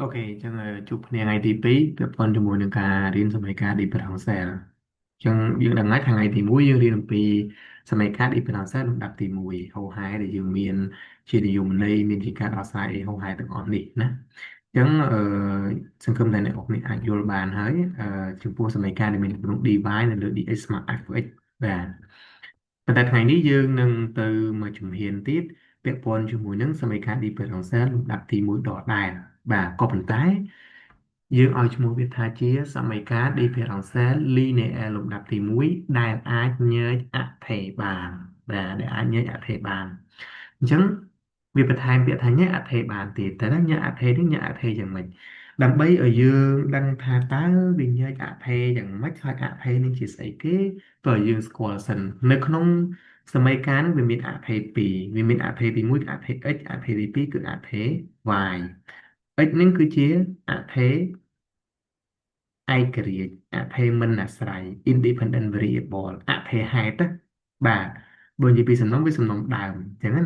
OK អញ្ចឹងជួបគ្នាថ្ងៃទី2ពាក់ព័ន្ធជាមួយនឹងការរៀនសមីការ differential អញ្ចឹងយើងដឹងហើយថ្ងៃទី1យើងរៀនអំពីសមីការ differential លំដាប់ទី1ហោហែដែលយើងមានជានិយមន័យមានជាការដោះស្រាយអីហោហែទាំងអស់នេះណាអញ្ចឹងសង្ឃឹមថាអ្នកនរគ្នាអាចយល់បានហើយចំពោះសមីការដែលមានទម្រង់ dy នៅលើ dx ស្មើ fx បាទប៉ុន្តែថ្ងៃនេះយើងនឹងទៅមួយជំហានទៀតពាក់ព័ន្ធជាមួយនឹងសមីការ differential លំដាប់ទី1ដដែលបាទក៏ប៉ុន្តែយើងឲ្យឈ្មោះវាថាជាសមីការ differential linear លំដាប់ទី1ដែលអាចញែកអថេបានបាទដែលអាចញែកអថេបានអញ្ចឹងវាបន្ថែមពាក្យថាញែកអថេបានទៀតតែញែកអថេនេះញែកអថេយ៉ាងម៉េចដើម្បីឲ្យយើងដឹងថាតើវាញែកអថេយ៉ាងម៉េចហើយអថេនឹងជាស្អីគេតើយើងស្គាល់សិននៅក្នុងសមីការនឹងវាមានអថេ2វាមានអថេទី1គឺអថេ x អថេទី2គឺអថេ y x នឹងគឺជាអថេឯករាជ្យអថេមិនអាស្រ័យ independent variable អថេហេតុបាទបើនិយាយពីសំណុំវាសំណុំដើមអញ្ចឹងណា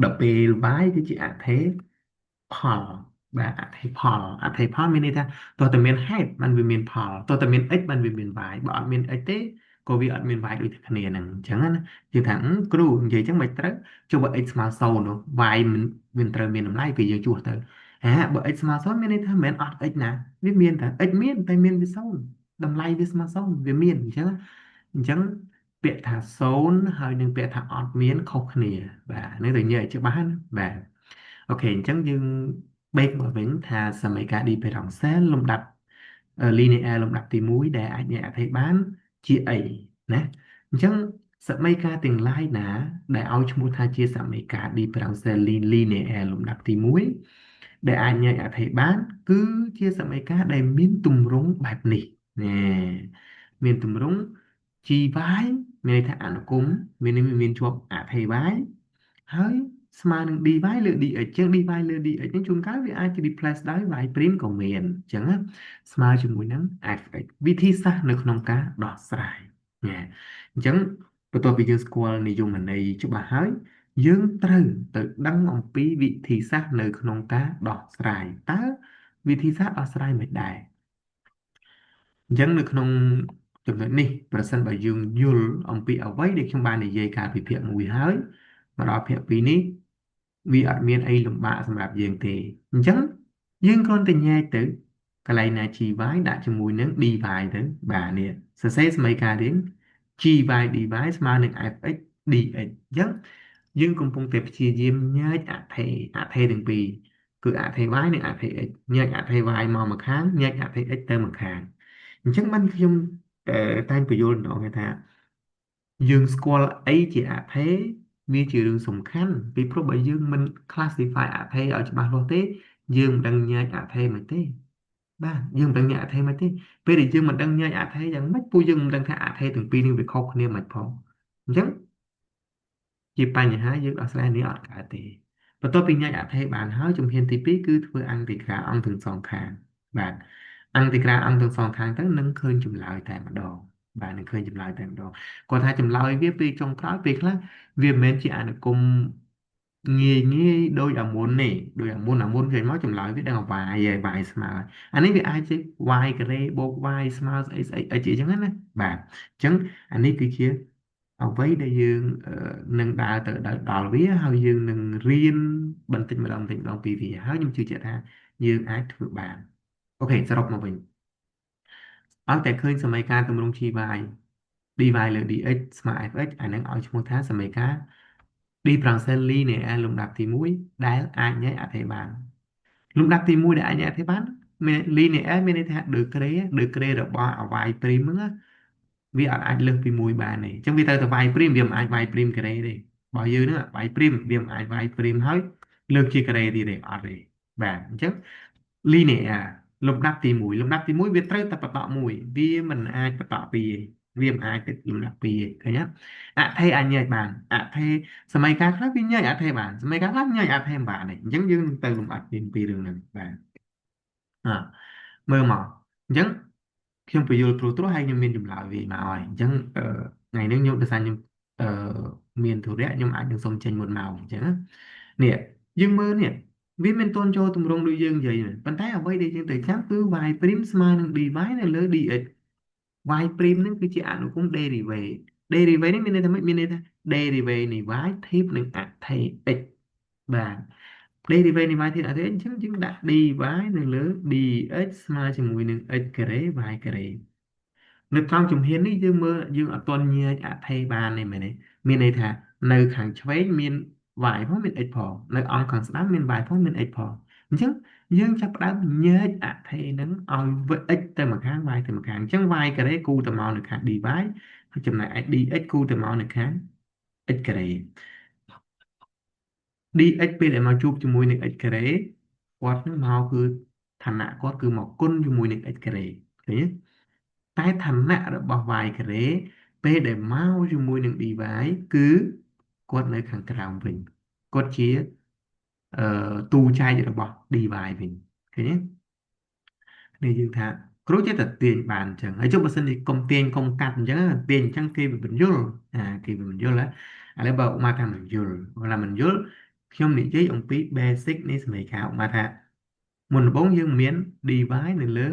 ដល់ពេល y គឺជាអថេផលបាទអថេផលអថេផលមានន័យថាតោះតែមានហេតុបានវាមានផលតោះតែមាន x បានវាមាន y បើអត់មាន x ទេក៏វាអត់មាន y ដូចគ្នាហ្នឹងអញ្ចឹងណាយើងថាគ្រូនិយាយអញ្ចឹងមិនត្រូវចុះបើ x ស្មើ0នោះ y មិនវាត្រូវមានតម្លៃពេលយើងជួសទៅហាបើ x ស្មើ0មានន័យថាមិនមែនអត់ x ណាវាមានតែ x មានតែមានវា0តម្លៃវាស្មើ0វាមានអញ្ចឹងអញ្ចឹងពាក្យថា0ហើយនឹងពាក្យថាអត់មានខុសគ្នាបាទនេះទៅញែកច្បាស់ណាបាទ OK អញ្ចឹងយើងបេកមកវិញថាសមីការ differential លំដាប់ linear លំដាប់ទី1ដែលអាចញែកអថេបានជាអីណាអញ្ចឹងសមីការទាំងឡាយណាដែលឲ្យឈ្មោះថាជាសមីការ differential linear លំដាប់ទី1 ដែលអាចញែកអថេបាន គឺជាសមីការដែលមានទម្រង់បែបនេះណែមានទម្រង់ gy មានន័យថាអនុគមមានន័យមានជាប់អថេ y ហើយស្មើនឹង dy លើ dx ជាង dy លើ dx នេះជួនកាលវាអាច replace ដោយ y' ក៏មានអញ្ចឹងណាស្មើជាមួយនឹង fx វិធីសាស្ត្រនៅក្នុងការដោះស្រាយណាអញ្ចឹងបន្ទាប់ពីយើងស្គាល់និយមន័យច្បាស់ហើយយើងត្រូវទៅដឹងអំពីវិធីសាស្ត្រនៅក្នុងការដោះស្រាយតើវិធីសាស្ត្រដោះស្រាយមិនដែរអញ្ចឹងនៅក្នុងចំណុចនេះប្រសិនបើយើងយល់អំពីអ្វីដែលខ្ញុំបាននិយាយកាលពីភាគ1ហើយមកដល់ភាគ2នេះវាអត់មានអីលំបាកសម្រាប់យើងទេអញ្ចឹងយើងគ្រាន់តែញែកទៅកន្លែងណា gy ដាក់ជាមួយនឹង dy ទៅបាទនេះសរសេរសមីការរៀង gy dy ស្មើនឹង fx dx អញ្ចឹងយើងកំពុងតែព្យាយាមញែកអថេអថេទាំងពីរគឺអថេ y និងអថេ x ញែកអថេ y មកម្ខាងញែកអថេ x ទៅម្ខាងអញ្ចឹងបានខ្ញុំតែងពន្យល់ដល់គេថាយើងស្គាល់អីជាអថេវាជារឿងសំខាន់ពីព្រោះបើយើងមិន classify អថេឲ្យច្បាស់លាស់ទេយើងមិនដឹងញែកអថេមិនទេបាទយើងមិនដឹងញែកអថេមិនទេពេលដែលយើងមិនដឹងញែកអថេយ៉ាងម៉េចពួកយើងមិនដឹងថាអថេទាំងពីរនេះវាខុសគ្នាមិនផងអញ្ចឹងជាបញ្ហាយើងដោះស្រាយនេះអត់កើតទេបន្ទាប់ពីញែកអថេបានហើយជំហានទី2គឺធ្វើអន្តេក្រាលអង្គទាំងសងខាងបាទអន្តេក្រាលអង្គទាំងសងខាងទៅនឹងឃើញចម្លើយតែម្ដងបាទនឹងឃើញចម្លើយតែម្ដងគាត់ថាចម្លើយវាពេលចុងក្រោយពេលខ្លះវាមិនមែនជាអនុគមងាយងាយដោយអាមុនទេដោយអាមុនអាមុនឃើញមកចម្លើយវាដឹង y ហើយ y ស្មើអានេះវាអាចជា y ការ៉េបូក y ស្មើស្អីស្អីអីជាអញ្ចឹងណាបាទអញ្ចឹងអានេះគឺជាអ្វីដែលយើងនឹងដើរទៅដល់វាហើយយើងនឹងរៀនបន្តិចម្ដងបន្តិចម្ដងពីវាហើយខ្ញុំជឿជាក់ថាយើងអាចធ្វើបាន OK សរុបមកវិញឲ្យតែឃើញសមីការទម្រង់ gy dy លើ dx ស្មើ fx អានឹងឲ្យឈ្មោះថាសមីការ differential linear លំដាប់ទី1ដែលអាចញែកអថេបានលំដាប់ទី1ដែលអាចញែកអថេបានមាន linear មានន័យថា degree degree របស់ y' ហ្នឹងវាអត់អាចលើសពី1បានទេអញ្ចឹងវាត្រូវតែ y' វាមិនអាច y' ការ៉េទេបើយើងហ្នឹង y' វាមិនអាច y' ហើយលើកជាការ៉េទៀតទេអត់ទេបាទអញ្ចឹង linear លំដាប់ទី1លំដាប់ទី1វាត្រូវតែបន្តមួយវាមិនអាចបន្តពីរទេវាមិនអាចទៅលំដាប់2ទេឃើញទេអថេអាចញែកបានអថេសម័យកាលខ្លះវាញែកអថេបានសម័យកាលខ្លះញែកអថេមិនបានទេអញ្ចឹងយើងនឹងទៅលំអិតពីរឿងហ្នឹងបាទអមើលមកអញ្ចឹងខ្ញុំពន្យល់ត្រួសត្រាសហើយខ្ញុំមានចម្លើយវាមកហើយអញ្ចឹងថ្ងៃនេះខ្ញុំដោយសារខ្ញុំអឺមានធុរៈខ្ញុំអាចនឹងសុំចេញមុនមកអញ្ចឹងនេះយើងមើលនេះ វាមិនទាន់ចូលទម្រង់ដូចយើងនិយាយទេប៉ុន្តែអ្វីដែលយើងត្រូវចាំគឺ y' ស្មើនឹង dy នៅលើ dx y' ហ្នឹងគឺជាអនុគមន៍ derivative derivative នេះមានន័យថាម៉េចមានន័យថា derivative នៃ y ធៀបនឹងអថេ x បាទ derivative នៃ y ធៀបអថេ x អញ្ចឹងយើងដាក់ dy នៅលើ dx ស្មើជាមួយនឹង x ការ៉េ y ការ៉េនៅត្រង់ជំហាននេះយើងមើលយើងអត់ទាន់ញែកអថេបានទេមែនទេមានន័យថានៅខាងឆ្វេងមាន y ផងមាន x ផងនៅអង្គខាងស្ដាំមាន y ផងមាន x ផងអញ្ចឹងយើងចាប់ផ្ដើមញែកអថេហ្នឹងឲ្យ x ទៅម្ខាង y ទៅម្ខាងអញ្ចឹង y ការ៉េគូទៅមកនៅខាង dy ហើយចំណែកឯ dx គូទៅមកនៅខាង x ការ៉េ dx ពេលដែលមកជួបជាមួយនឹង x ការ៉េគាត់នឹងមកគឺឋានៈគាត់គឺមកគុណជាមួយនឹង x ការ៉េឃើញទេតែឋានៈរបស់ y ការ៉េពេលដែលមកជាមួយនឹង dy គឺគាត់នៅខាងក្រោមវិញគាត់ជាអឺទូចែករបស់ dy វិញឃើញទេនេះយើងថាគ្រូចេះតែទាញបានអញ្ចឹងហើយចុះបើសិនជាកុំទាញកុំកាត់អញ្ចឹងទាញអញ្ចឹងគេវាបញ្យល់អាគេវាបញ្យល់ហ៎ឥឡូវបើឧមាថាមិនយល់បើថាមិនយល់ខ្ញុំនិយាយអំពី basic នៃសមីការឧមាថាមុនដំបូងយើងមាន dy នៅលើ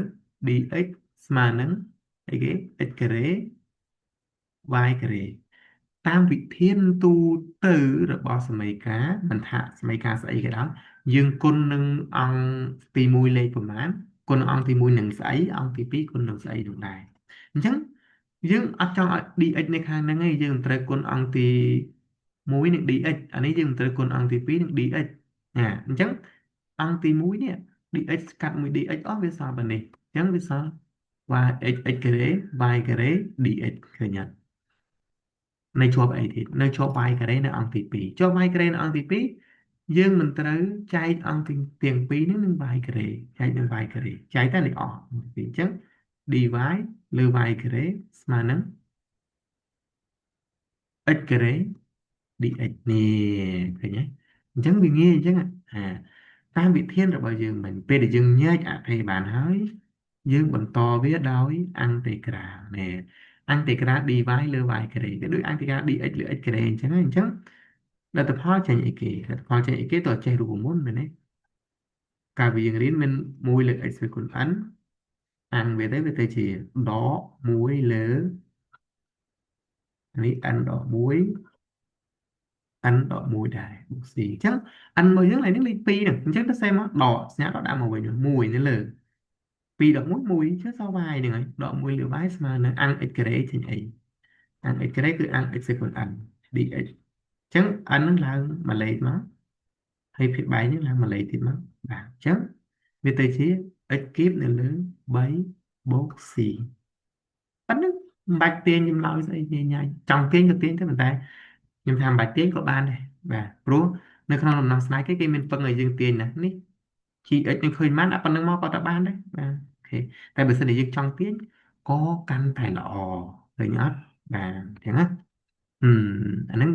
dx ស្មើនឹងអីគេ x ការ៉េ y ការ៉េតាមវិធានទូទៅរបស់សមីការមិនថាសមីការស្អីក៏ដោយយើងគុណនឹងអង្គទី1លេខប្រមាណគុណនឹងអង្គទី1នឹងស្អីអង្គទី2គុណនឹងស្អីនោះដែរអញ្ចឹងយើងអត់ចង់ឲ្យ dx នៅខាងហ្នឹងឯងយើងត្រូវគុណអង្គទី1នឹង dx អានេះយើងត្រូវគុណអង្គទី2នឹង dx ណាអញ្ចឹងអង្គទី1នេះ dx កាត់មួយ dx អស់វាសល់ប៉ុណ្នេះអញ្ចឹងវាសល់ y x x ការ៉េ y ការ៉េ dx ឃើញអត់នៅជាប់អីទៀតនៅជាប់ y ការ៉េនៅអង្គទី2ជាប់ y ការ៉េនៅអង្គទី2យើងមិនត្រូវចែកអង្គទីទាំងពីរនេះនឹង y ការ៉េចែកនឹង y ការ៉េចែកតែនេះអស់អញ្ចឹង dy លើ y ការ៉េស្មើនឹង x ការ៉េ dx នេះឃើញទេអញ្ចឹងវាងាយអញ្ចឹងអាតាមវិធានរបស់យើងមិនពេលដែលយើងញែកអថេបានហើយយើងបន្តវាដោយអង់តេក្រាលនេះអង់តេក្រាល dy លើ y ការ៉េវាដូចអង់តេក្រាល dx លើ x ការ៉េអញ្ចឹងអញ្ចឹងលទ្ធផលចេញអីគេលទ្ធផលចេញអីគេតើចេះរូបមន្តមែនទេកាលពីយើងរៀនមាន1លើ x ស្វ័យគុណ n អាំងវាទៅវាទៅជាដក1លើនេះ n ដក1 n ដក1ដែរបូក c អញ្ចឹង n របស់យើងឡើយនេះលេខ2ហ្នឹងអញ្ចឹងទៅសេមកដកសញ្ញាដកដាក់មកវិញ1នៅលើ2ដក1 1អញ្ចឹងសល់ y ហ្នឹងហើយដក1លើ y ស្មើនឹងអាំង x ការ៉េចេញអីអាំង x ការ៉េគឺអាំង x គុណ n dx អញ្ចឹង n ហ្នឹងឡើងមួយលេខមកហើយភាគបែកហ្នឹងឡើងមួយលេខទៀតមកបាទអញ្ចឹងវាទៅជា x គីបនៅលើ3បូក c ប៉ុណ្ណឹងមិនបាច់ទាញចម្លើយស្អីញញ៉ៃចង់ទាញក៏ទាញទៅប៉ុន្តែខ្ញុំថាមិនបាច់ទាញក៏បានដែរបាទព្រោះនៅក្នុងដំណោះស្រាយគេគេមានពឹងឲ្យយើងទាញណានេះ gx នឹងឃើញបានអាប៉ុណ្្នឹងមកក៏ទៅបានដែរបាទ OK តែបើសិនជាយើងចង់ទាញក៏កាន់តែល្អឃើញអត់បាទអញ្ចឹងណាហឹមអាហ្នឹង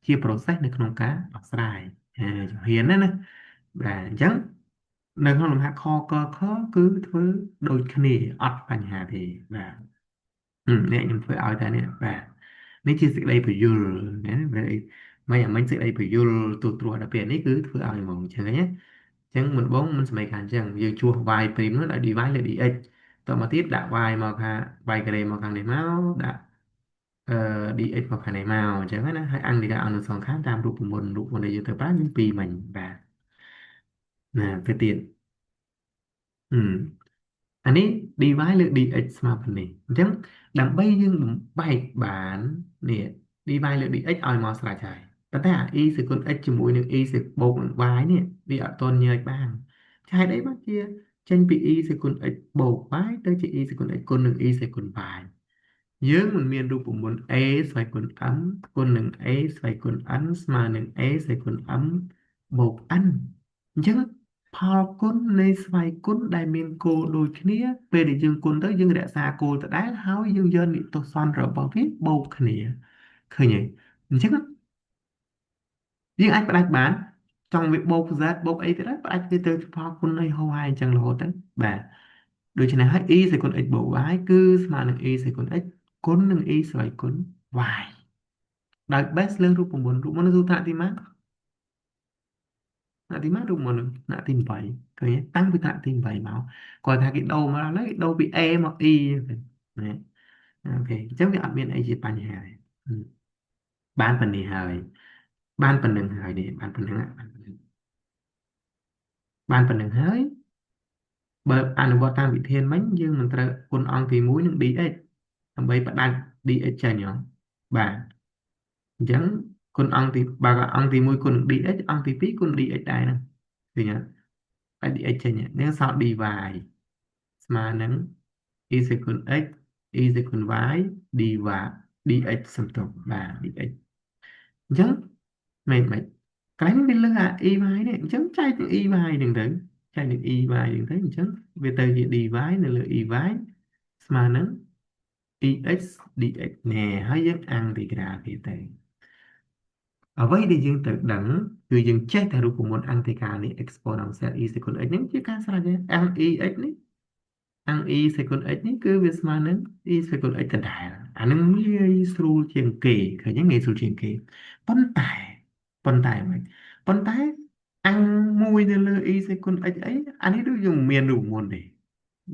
ជា process នៅក្នុងការដោះស្រាយជំហានណាណាបាទអញ្ចឹងនៅក្នុងលំហាត់ខកខគឺធ្វើដូចគ្នាអត់បញ្ហាទេបាទនេះខ្ញុំធ្វើឲ្យតែនេះបាទនេះជាសេចក្តីពយល់ណាមិនអាមិញសេចក្តីពយល់ទូត្រួសដល់ពេលនេះគឺធ្វើឲ្យហ្មងអញ្ចឹងណាអញ្ចឹងមុនបងមិនសម័យកាលអញ្ចឹងយើងជួស y ព្រីមនោះដោយ dy លើ dx តមកទៀតដាក់ y មកខាង y ការ៉េមកខាងនេះមកដាក់អឺ dx មកខាងនេះមកអញ្ចឹងណាហើយអង្គនៃការអនុសងខាងតាមរូបមន្តរូបមន្តដែលយើងទៅប្រើមាន2មិញបាទណាទៅទៀតអឺអានេះ dy លើ dx ស្មើប៉ុណ្នេះអញ្ចឹងដើម្បីយើងបំបែកបាននេះ dy លើ dx ឲ្យមកស្រេចហើយប៉ុន្តែអា e សេគុណ x ជាមួយនឹង e សេបូកនឹង y នេះវាអត់ទាន់ញែកបានហេតុអីបានជាចេញពី e សេគុណ x បូក y ទៅជា e សេគុណ x គុណនឹង e សេគុណ y យើងមិនមានរូបមន្ត a ស្វ័យគុណ m គុណនឹង a ស្វ័យគុណ n ស្មើនឹង a ស្វ័យគុណ m បូក n អញ្ចឹងផលគុណនៃស្វ័យគុណដែលមានគោលដូចគ្នាពេលដែលយើងគុណទៅយើងរក្សាគោលដដែលហើយយើងយកនិទស្សនរបស់វាបូកគ្នាឃើញទេអញ្ចឹងយើងអាចផ្ដាច់បានចង់វាបូក z បូកអីទៅដែរផ្ដាច់វាទៅផលគុណនៃហោហើយអញ្ចឹងរហូតទៅបាទដូច្នេះហើយ e ស្វ័យគុណ x បូក y គឺស្មើនឹង e ស្វ័យគុណ x គុណនឹង e ស្វ័យគុណ y ដោយ base លើរូបមន្តរូបមន្តសូត្រទីម៉ា ថ្នាក់ទីម៉ានរូបមន្តហ្នឹងថ្នាក់ទី8ឃើញទេតាំងពីថ្នាក់ទី8មកគាត់ថាគេដូរមកឥឡូវគេដូរពី A មក E ណា OK អញ្ចឹងវាអត់មានអីជាបញ្ហាទេបានប៉ុណ្នេះហើយបានប៉ុណ្្នឹងហើយនេះបានប៉ុណ្្នឹងបានប៉ុណ្្នឹងបានប៉ុណ្្នឹងហើយបើអនុវត្តតាមវិធានមិញយើងមិនត្រូវគុណអង្គទី1នឹង dx ដើម្បីផ្ដាច់ dx ចេញហ៎បាទអញ្ចឹងគុណអង្គទីបើអង្គទី1គុណនឹង dx អង្គទី2គុណ dx ដែរហ្នឹងឃើញទេតែ dx ចេញនេះសល់ dy ស្មើនឹង e សេគុណ x e សេគុណ y dy dx សំទោសបាទ dx អញ្ចឹងមិនមិនកន្លែងនេះវាលើអា ey នេះអញ្ចឹងចែកនឹង ey ហ្នឹងទៅចែកនឹង ey ហ្នឹងទៅអញ្ចឹងវាទៅជា dy នៅលើ ey ស្មើនឹង dx dx ណែហើយយើងអាំងទីក្រាលវាទៅអ្វីដែលយើងត្រូវដឹងគឺយើងចេះតែរូបមន្តអន្តេកាលនេះ exponential e សេគុណ x នេះជាការស្រេចទេអាំង ex នេះអាំង e សេគុណ x នេះគឺវាស្មើនឹង e សេគុណ x ដដែលអានឹងងាយស្រួលជាងគេឃើញទេងាយស្រួលជាងគេប៉ុន្តែប៉ុន្តែមិនប៉ុន្តែអាំងមួយនៅលើ e សេគុណ x អីអានេះដូចយើងមានរូបមន្តទេ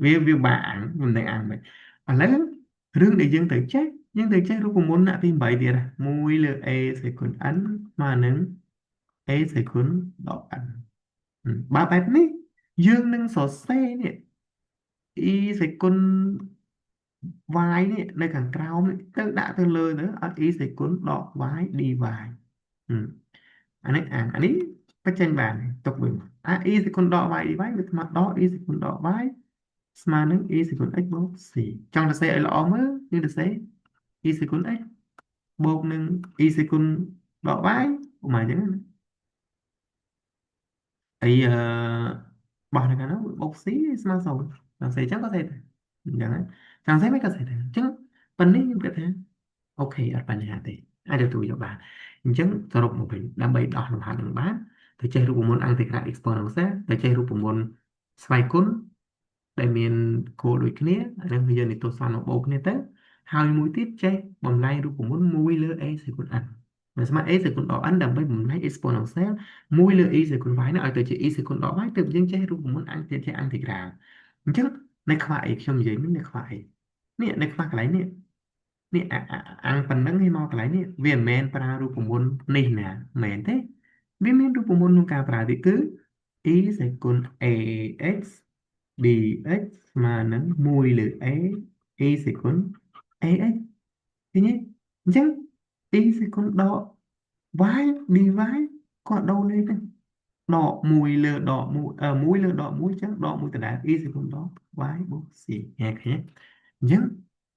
វាបាក់អាំងមិនដឹងអាំងមិនឥឡូវរឿងដែលយើងត្រូវចេះយើងត្រូវចេះរូបមន្តថ្នាក់ទី8ទៀត1លើ a សេគុណ n ស្មើនឹង a សេគុណដក n បើបែបនេះយើងនឹងសរសេរនេះ e សេគុណ y នេះនៅខាងក្រោមនេះទៅដាក់ទៅលើទៅអត់ e សេគុណដក y dy អានេះអាអានេះបញ្ចេញបានទុកវិញអា e សេគុណដក y dy វាស្មើដក e សេគុណដក y ស្មើនឹង e សេគុណ x បូក c ចង់សរសេរឲ្យល្អមើលយើងសរសេរ e សេគុណ x បូកនឹង e សេគុណដក y ឧបមាអញ្ចឹងណាអីអឺបោះនៅខាងនោះបូក c ស្មើ0ចង់សេអញ្ចឹងក៏សេដែរអញ្ចឹងចង់សេមិនក៏សេដែរអញ្ចឹងប៉ុណ្នេះខ្ញុំគិតថា OK អត់បញ្ហាទេអាចទទួលយកបានអញ្ចឹងសរុបមកវិញដើម្បីដោះលំហាត់នឹងបានទៅចេះរូបមន្តអន្តេក្រាល exponential ទៅចេះរូបមន្តស្វ័យគុណដែលមានគោលដូចគ្នាអានឹងយើងនិទស្សនមកបូកគ្នាទៅហើយមួយទៀតចេះបំលែងរូបមន្ត1លើ a សេគុណ n មិនស្មើ a សេគុណដក n ដើម្បីបំលែង exponential 1លើ e សេគុណ y នេះឲ្យទៅជា e សេគុណដក y ទើបយើងចេះរូបមន្តអន្តជាអន្តេក្រាលអញ្ចឹងនៅខ្វះអីខ្ញុំនិយាយនេះនៅខ្វះអីនេះនៅខ្វះកន្លែងនេះនេះអាំងប៉ុណ្ណឹងឲ្យមកកន្លែងនេះវាមិនមែនប្រើរូបមន្តនេះណាមែនទេវាមានរូបមន្តក្នុងការប្រើទៀតគឺ e សេគុណ ax dx ស្មើនឹង1លើ a e សេគុណ ax ឃើញទេអញ្ចឹង e សេគុណដក y dy ក៏ដូរលេខដែរដក1លើដក1 1លើដក1អញ្ចឹងដក1ដដែល e សេគុណដក y បូក c ឃើញទេអញ្ចឹង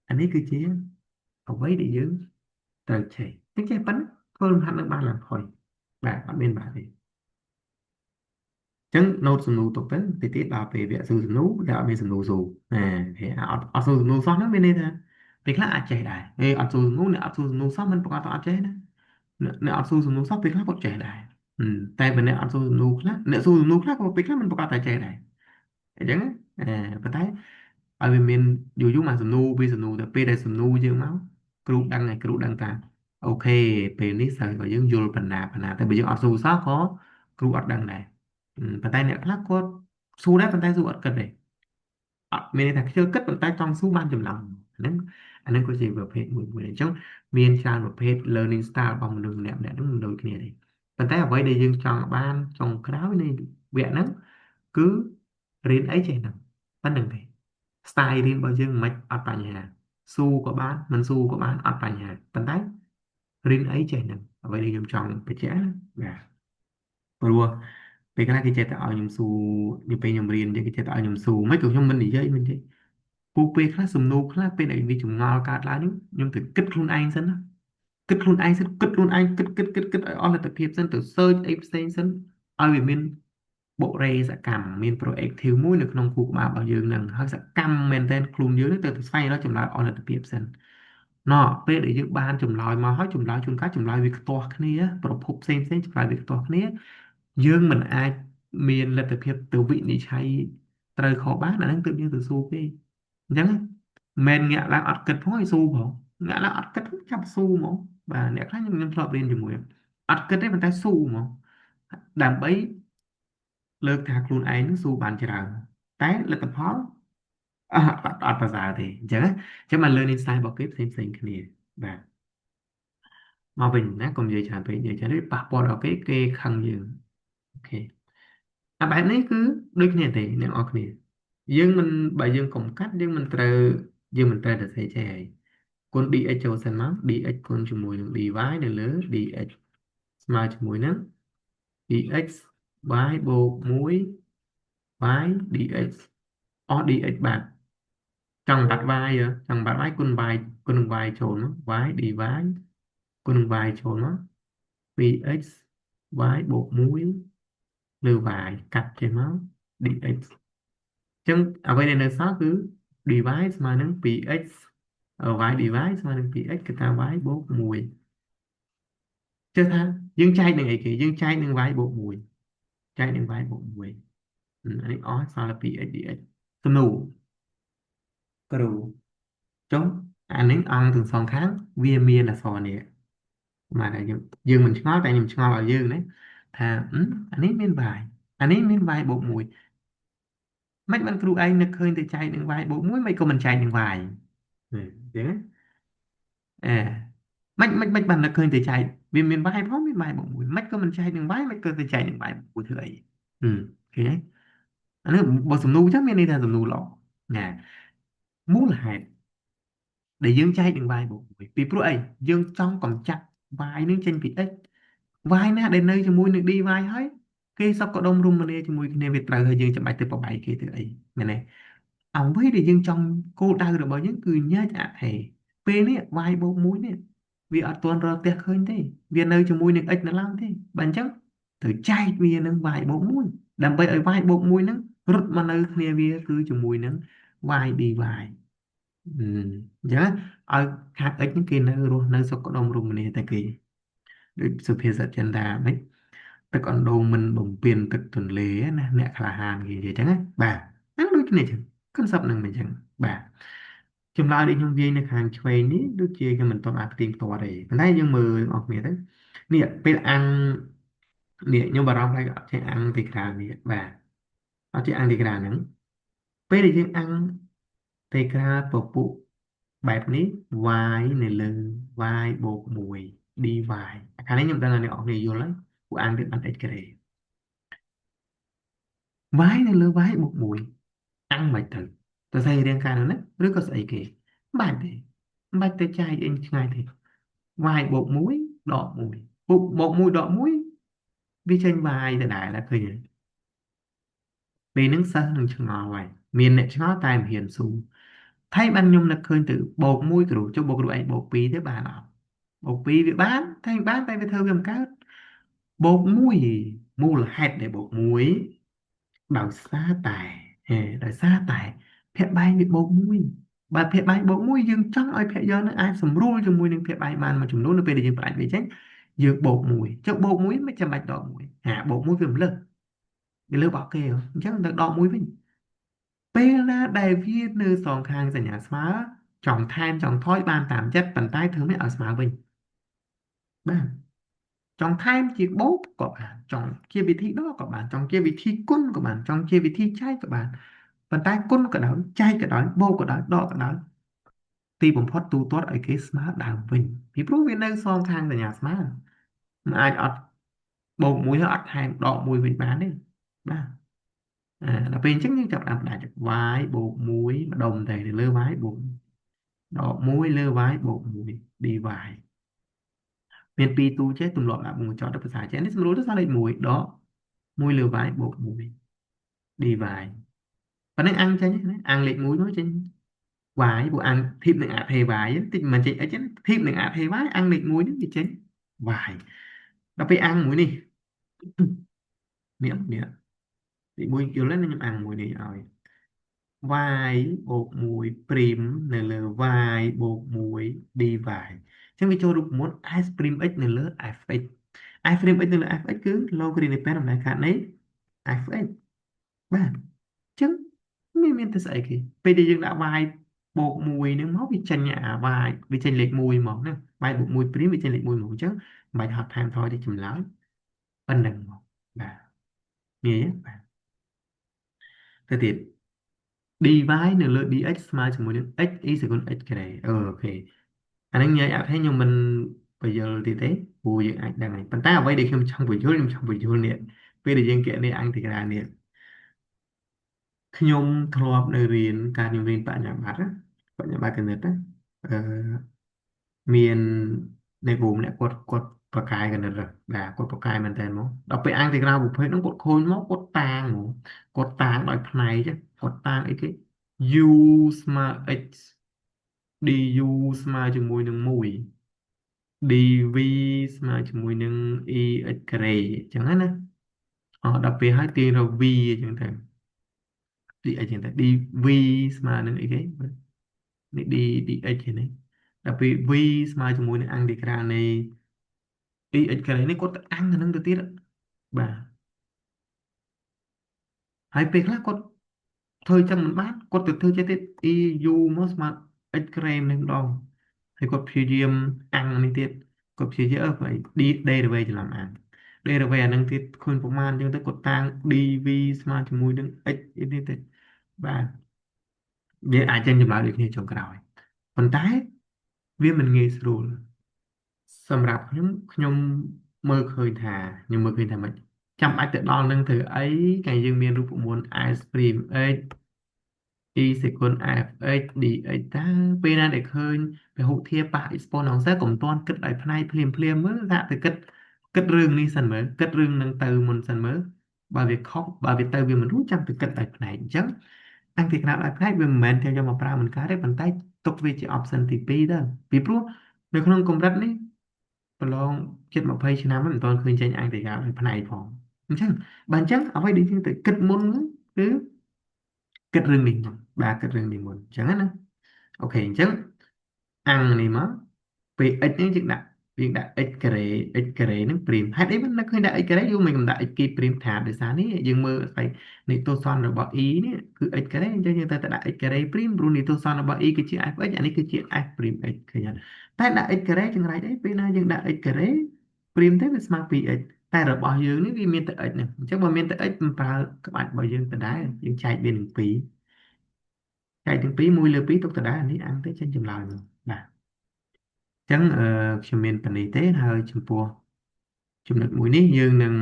អានេះគឺជាអ្វីដែលយើងត្រូវចេះអញ្ចឹងចេះប៉ុណ្ណាធ្វើលំហាត់នឹងបានឡើងផុយបាទអត់មានបាទទេអញ្ចឹង note សំណួរទុកទៅតិចទៀតដល់ពេលវគ្គសួរសំណួរដែលអត់មានសំណួរសួរណាគេអត់អត់សួរសំណួរសោះហ្នឹងមានន័យថាពេលខ្លះអាចចេះដែរហេអត់សួរសំណួរអ្នកអត់សួរសំណួរសោះមិនប្រកាសថាអត់ចេះណាអ្នកអត់សួរសំណួរសោះពេលខ្លះគាត់ចេះដែរតែបើអ្នកអត់សួរសំណួរខ្លះអ្នកសួរសំណួរខ្លះក៏ពេលខ្លះមិនប្រកាសតែចេះដែរអញ្ចឹងប៉ុន្តែឲ្យវាមានយូរយូរមកសំណួរពីសំណួរតែពេលដែលសំណួរយើងមកគ្រូដឹងហើយគ្រូដឹងថា OK ពេលនេះសិស្សក៏យើងយល់បណ្ណាបណ្ណាតែបើយើងអត់សួរសោះក៏គ្រូអត់ដឹងដែរប៉ុន្តែអ្នកខ្លះគាត់សួរដែរប៉ុន្តែសួរអត់គិតទេអត់មានន័យថាខ្ជិលគិតប៉ុន្តែចង់សួរបានចម្លើយហ្នឹងអាហ្នឹងក៏ជាប្រភេទមួយមួយអញ្ចឹងមានច្រើនប្រភេទ learning style របស់មនុស្សម្នាក់ម្នាក់ហ្នឹងមិនដូចគ្នាទេប៉ុន្តែអ្វីដែលយើងចង់បានចុងក្រោយនៃវគ្គហ្នឹងគឺរៀនអីចេះហ្នឹងប៉ុណ្្នឹងទេ style រៀនរបស់យើងមិនអត់បញ្ហាសួរក៏បានមិនសួរក៏បានអត់បញ្ហាប៉ុន្តែរៀនអីចេះហ្នឹងអ្វីដែលខ្ញុំចង់បញ្ជាក់ណាបាទព្រោះពេលខ្លះគេចេះតែឲ្យខ្ញុំសួរពេលខ្ញុំរៀនគេចេះតែឲ្យខ្ញុំសួរមិនក៏ខ្ញុំមិននិយាយមិនទេពូពេលខ្លះសំណួរខ្លះពេលដែលវាចម្ងល់កើតឡើងនេះខ្ញុំទៅគិតខ្លួនឯងសិនណាគិតខ្លួនឯងសិនគិតខ្លួនឯងគិតគិតគិតគិតឲ្យអស់លទ្ធភាពសិនទៅ search អីផ្សេងសិនឲ្យវាមានបុរេសកម្មមាន proactive មួយនៅក្នុងខួរក្បាលរបស់យើងនឹងហើយសកម្មមែនទែនខ្លួនយើងទៅទៅស្វែងរកចម្លើយអស់លទ្ធភាពសិនណោះពេលដែលយើងបានចម្លើយមកហើយចម្លើយជួនកាលចម្លើយវាខ្ទាស់គ្នាប្រភពផ្សេងផ្សេងចម្លើយវាខ្ទាស់គ្នាយើងមិនអាចមានលទ្ធភាពទៅវិនិច្ឆ័យត្រូវខុសបានអាហ្នឹងទើបយើងទៅសួរគេអញ្ចឹងមិនងាក់ឡើងអត់គិតផងឲ្យសួរផងងាក់ឡើងអត់គិតចាប់សួរហ្មងបាទអ្នកខ្លះខ្ញុំធ្លាប់រៀនជាមួយអត់គិតទេប៉ុន្តែសួរហ្មងដើម្បី លើកថាខ្លួនឯងនឹងស៊ូបានច្រើនតែលទ្ធផលអត់ប្រសើរទេអញ្ចឹងអញ្ចឹងបាន learning style របស់គេផ្សេងផ្សេងគ្នាបាទមកវិញណាកុំនិយាយច្រើនពេកនិយាយច្រើននេះប៉ះពាល់ដល់គេគេខឹងយើង OK អាបែបនេះគឺដូចគ្នាទេអ្នកនរគ្នាយើងមិនបើយើងកុំកាត់យើងមិនត្រូវយើងមិនត្រូវតែសេចេះហើយគុណ dx ចូលសិនមក dx គុណជាមួយនឹង dy នៅលើ dx ស្មើជាមួយនឹង dx y បូក1 y dx អស់ dx បាទចង់បាត់ y ចង់បាត់ y គុណ y គុណនឹង y ចូលមក y dy គុណនឹង y ចូលមក 2x y បូក1លើ y កាត់ចេញមក dx អញ្ចឹងអ្វីដែលនៅសល់គឺ dy ស្មើនឹង 2x y dy ស្មើនឹង 2x គឺថា y បូក1ជឿថាយើងចែកនឹងអីគេយើងចែកនឹង y បូក1ចែកនឹង y បូក1អានេះអស់សល់តែ 2x dx សំណួរគ្រូចុះអានេះអង្គទាំងសងខាងវាមានអក្សរនេះបាទតែយើងយើងមិនឆ្ងល់តែខ្ញុំឆ្ងល់ឲ្យយើងណាថាអានេះមាន y អានេះមាន y បូក1មិនបានគ្រូឯងនឹកឃើញទៅចែកនឹង y បូក1មិនក៏មិនចែកនឹង y អញ្ចឹងអេមិនមិនមិនបាននឹកឃើញទៅចែកវាមាន y ផងមាន y បូក1មិនក៏មិនចែកនឹង y មិនក៏ទៅចែកនឹង y បូក1ធ្វើអីហឹមឃើញទេអានេះបើសំណួរចឹងមានន័យថាសំណួរល្អណាមូលហេតុដែលយើងចែកនឹង y បូក1ពីព្រោះអីយើងចង់កម្ចាត់ y នឹងចេញពី x y ណាដែលនៅជាមួយនឹង dy ហើយគេសពកដុំរុំមនាជាមួយគ្នាវាត្រូវហើយយើងចាំបាច់ទៅបបែកគេទៅអីមែនទេអ្វីដែលយើងចង់គោលដៅរបស់យើងគឺញែកអថេពេលនេះ y បូក1នេះវាអត់ទាន់រកផ្ទះឃើញទេវានៅជាមួយនឹង x នៅឡើយទេបើអញ្ចឹងត្រូវចែកវានឹង y បូក1ដើម្បីឲ្យ y បូក1ហ្នឹងរត់មកនៅគ្នាវាគឺជាមួយនឹង y dy អញ្ចឹងឲ្យខាង x ហ្នឹងគេនៅរស់នៅសុខដុមរមនាតែគេដូចសុភាសិតចិនថាម៉េចទឹកអណ្ដូងមិនបំពេញទឹកទន្លេណាអ្នកក្លាហានគេនិយាយចឹងណាបាទហ្នឹងដូចគ្នាចឹង concept ហ្នឹងមិនចឹងបាទចម្លើយដែលខ្ញុំវាយនៅខាងឆ្វេងនេះដូចជាខ្ញុំមិនទាន់អាចផ្ទៀងផ្ទាត់ទេប៉ុន្តែយើងមើលអស់គ្នាទៅនេះពេលអាំងនេះខ្ញុំបារម្ភខ្លាចអត់ចេះអាំងទីក្រៅនេះបាទអត់ចេះអាំងទីក្រៅហ្នឹងពេលដែលយើងអាំងទីក្រៅពពុះបែបនេះ y នៅលើ y បូក1 dy ខាងនេះខ្ញុំដឹងថាអ្នកនរគ្នាយល់ហើយពួកអាំងទៀតបាន x ការ៉េ y នៅលើ y បូក1អាំងមិនទៅទៅស្អីរាងកាយនោះណាឬក៏ស្អីគេមិនបាច់ទេមិនបាច់ទៅចែកអីឆ្ងាយទេ y បូក1ដក1បូកបូក1ដក1វាចេញ y ដដែលឃើញទេពេលហ្នឹងសិស្សនឹងឆ្ងល់ហើយមានអ្នកឆ្ងល់តែមិនហ៊ានស៊ូថៃបានខ្ញុំនឹកឃើញទៅបូក1គ្រូចុះបូកគ្រូឯងបូក2ទៅបានអត់បូក2វាបានតែបានតែវាធ្វើវាមិនកើតបូក1មូលហេតុដែលបូក1ដោយសារតែហេដោយសារតែភាគបែងវាបូក1បើភាគបែងបូក1យើងចង់ឲ្យភាគយកនឹងអាចសម្រួលជាមួយនឹងភាគបែងបានមួយចំនួននៅពេលដែលយើងផ្ដាច់វាចេញយើងបូក1ចុះបូក1មិនចាំបាច់ដក1ហាបូក1វាមិនលើសវាលើបោកគេអញ្ចឹងទៅដក1វិញពេលណាដែលវានៅសងខាងសញ្ញាស្មើចង់ថែមចង់ថយបានតាមចិត្តប៉ុន្តែធ្វើមិនឲ្យស្មើវិញបាទចង់ថែមជាបូកក៏បានចង់ជាវិធីដកក៏បានចង់ជាវិធីគុណក៏បានចង់ជាវិធីចែកក៏បានប៉ុន្តែគុណក៏ដោយចែកក៏ដោយបូកក៏ដោយដកក៏ដោយទីបំផុតទូទាត់ឲ្យគេស្មើដើមវិញពីព្រោះវានៅសងខាងសញ្ញាស្មើមិនអាចអត់បូកមួយហើយអត់ថែមដកមួយវិញបានទេបាទអាដល់ពេលអញ្ចឹងយើងចាប់ផ្ដើមផ្ដាច់ y បូក1ម្ដុំទៅលើ y បូកដក1លើ y បូក1 dy មានពីរទូចេះទម្លាប់ដាក់វងកញ្ចក់ទៅភាសាចេះនេះស្រួលទៅសល់លេខ1ដក1លើ y បូក1 dy ប៉ុណ្ណឹងអាំងចេញណាអាំងលេខ1មកចេញ y ព្រោះអាំងធៀបនឹងអថេ y តិចមិនចេញ x ទេធៀបនឹងអថេ y អាំងលេខ1នេះវាចេញ y ដល់ពេលអាំងមួយនេះនេះនេះលេខ1យល់ទេខ្ញុំអាំងមួយនេះឲ្យ y បូក1 prime នៅលើ y បូក1 dy អញ្ចឹងវាចូលរូបមន្ត f prime x នៅលើ fx f prime x នៅលើ fx គឺ logarithm នៃដំណើរការនៃ fx បាទអញ្ចឹងមានមានទៅស្អីគេពេលដែលយើងដាក់ y បូក1ហ្នឹងមកវាចេញអា y វាចេញលេខ1មកហ្នឹង y បូក1 prime វាចេញលេខ1មកអញ្ចឹងមិនបាច់ហត់ថែមថយទេចម្លើយប៉ុណ្្នឹងមកបាទងាយទេបាទ ទៅទៀត dy នៅលើ dx ស្មើជាមួយនឹង x e សេគុណ x ការ៉េ OK អានេះញ៉ៃអត់ទេខ្ញុំមិនពន្យល់ទៀតទេព្រោះយើងអាចដឹងហើយប៉ុន្តែអ្វីដែលខ្ញុំចង់ពន្យល់ខ្ញុំចង់ពន្យល់នេះពេលដែលយើងគណនាអង់តិក្រាលនេះខ្ញុំធ្លាប់នៅរៀនការខ្ញុំរៀនបញ្ញាបត្រណាបញ្ញាបត្រគណិតណាអឺមានអ្នកគ្រូម្នាក់គាត់គាត់ប្រកែកណិតបាទគាត់ប្រកែមែនតើមកដល់ពេលអង់តិក្រាលប្រភេទហ្នឹងគាត់ខូចមកគាត់តាងហ្មងគាត់តាងដោយផ្នែកគាត់តាងអីគេ u ស្មើ x du ស្មើជាមួយនឹង1 dv ស្មើជាមួយនឹង ex ការ៉េអញ្ចឹងណាអស់ដល់ពេលហើយទាញរក v អញ្ចឹងទៅ dx អញ្ចឹងទៅ dv ស្មើនឹងអីគេនេះ d dx នេះដល់ពេល v ស្មើជាមួយនឹងអង់តិក្រាលនៃ ex ការ៉េនេះគាត់ទៅអាំងអានឹងទៅទៀតបាទហើយពេលខ្លះគាត់ធ្វើចឹងមិនបានគាត់ទៅធ្វើចេះទៀត e u មកស្មើ x ការ៉េនេះម្ដងហើយគាត់ព្យាយាមអាំងនេះទៀតគាត់ព្យាយាមអឺ d derivative ច្រឡំអាំង derivative អានឹងទៀតឃើញប្រមាណអញ្ចឹងទៅគាត់តាំង dv ស្មើជាមួយនឹង x នេះទៅបាទវាអាចចេញចម្លើយដូចគ្នាចុងក្រោយប៉ុន្តែវាមិនងាយស្រួលសម្រាប់ខ្ញុំខ្ញុំមើលឃើញថាខ្ញុំមើលឃើញថាម៉េចចាំបាច់ទៅដល់នឹងធ្វើអីកាលយើងមានរូបមន្ត s prime x e សេគុណ fx dx តើពេលណាដែលឃើញពហុធាប៉ះ exponential កុំទាន់គិតឲ្យផ្នែកភ្លាមភ្លាមមើលថាទៅគិតគិតរឿងនេះសិនមើលគិតរឿងនឹងទៅមុនសិនមើលបើវាខុសបើវាទៅវាមិនរួចចាំទៅគិតឲ្យផ្នែកអញ្ចឹងអង់តិក្រាលឲ្យផ្នែកវាមិនមែនតែយកមកប្រើមិនកើតទេប៉ុន្តែទុកវាជា option ទី2ទៅពីព្រោះនៅក្នុងកម្រិតនេះប្រឡងជិត20ឆ្នាំមិនទាន់ឃើញចេញអង់តិក្រាលឲ្យផ្នែកផងអញ្ចឹងបើអញ្ចឹងអ្វីដែលយើងត្រូវគិតមុនគឺគិតរឿងនេះមុនបាទគិតរឿងនេះមុនអញ្ចឹងណា OK អញ្ចឹងអាំងនេះមកពេល x នេះយើងដាក់ x ការ៉េ x ការ៉េហ្នឹង prime ហេតុអីមិននឹកឃើញដាក់ x ការ៉េយូរមិនដាក់ x គី prime ថាដោយសារនេះយើងមើលស្អីនិទស្សនរបស់ e នេះគឺ x ការ៉េអញ្ចឹងយើងត្រូវតែដាក់ x ការ៉េ prime ព្រោះនិទស្សនរបស់ e គឺជា fx អានេះគឺជា f prime x ឃើញអត់តែដាក់ x ការ៉េចង្រៃអីពេលណាយើងដាក់ x ការ៉េ prime ទៅវាស្មើ 2x តែរបស់យើងនេះវាមានតែ x ហ្នឹងអញ្ចឹងបើមានតែ x មិនប្រើក្បាច់របស់យើងដដែលយើងចែកវានឹង2ចែកទាំងពីរ1លើ2ទុកដដែលនេះអាំងទៅចេញចម្លើយមកបាទអញ្ចឹងអឺខ្ញុំមានប៉ុណ្នេះទេហើយចំពោះចំណុចមួយនេះយើងនឹង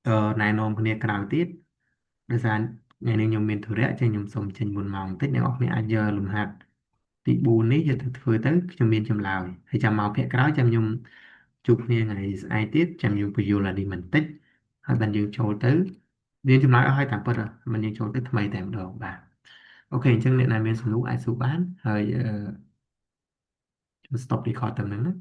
អឺណែនាំគ្នាក្រោយទៀតដោយសារថ្ងៃនេះខ្ញុំមានធុរៈចឹងខ្ញុំសូមចេញមុនម៉ោងបន្តិចអ្នកនរគ្នាអាចយកលំហាត់ទី4នេះយកទៅធ្វើទៅខ្ញុំមានចម្លើយហើយចាំមកភាគក្រោយចាំខ្ញុំជួបគ្នាថ្ងៃស្អែកទៀតចាំយើងពន្យល់អានេះបន្តិចហើយបានយើងចូលទៅមានចម្លើយអស់ហើយតាមពិតមិនយើងចូលទៅថ្មីតែម្ដងបាទ OK អញ្ចឹងអ្នកណាមានសំណួរអាចសួរបានហើយខ្ញុំ stop record ត្រឹមហ្នឹងណា។